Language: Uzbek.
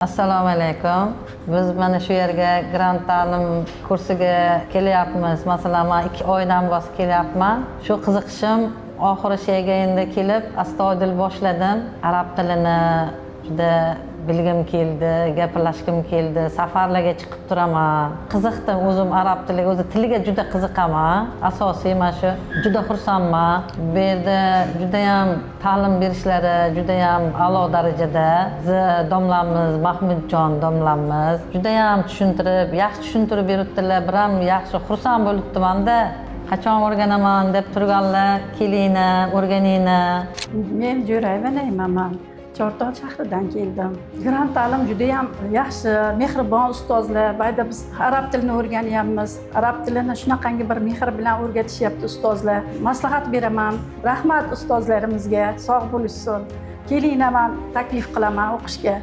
Assalomu alaykum. Biz mana shu yerga grant ta'lim kursiga kelyapmiz. Masalan, man 2 oydan bosib kelyapman. Shu qiziqishim oxiri shu yerga endi kelib, astoydil boshladim. Arab tilini juda bilgim keldi, gaplashgim keldi, safarlarga chiqib turaman. Qiziqdim o'zim arab tiliga, o'zi tiliga juda qiziqaman. Asosiy mana shu, juda xursandman. Bu yerda judayam ta'lim berishlari judayam a'lo darajada. Bizni domlamiz, Mahmudjon domlamiz judayam tushuntirib, yaxshi tushuntirib beribdilar. Biram yaxshi xursand bo'libdimanda. Qachon o'rganaman deb turganlar, kelinglar, o'rganinglar. Men Jo'rayeva Naymaman. Chortoq shahridan keldim. Grant ta'lim judayam yaxshi, mehribon ustozlar. Bu yerda biz arab tilini o'rganyapmiz. Arab tilini shunaqangi bir mehr bilan o'rgatishyapti ustozlar. Maslahat beraman. Rahmat ustozlarimizga, sog' bo'lishsin. Kelinglar, man taklif qilaman o'qishga.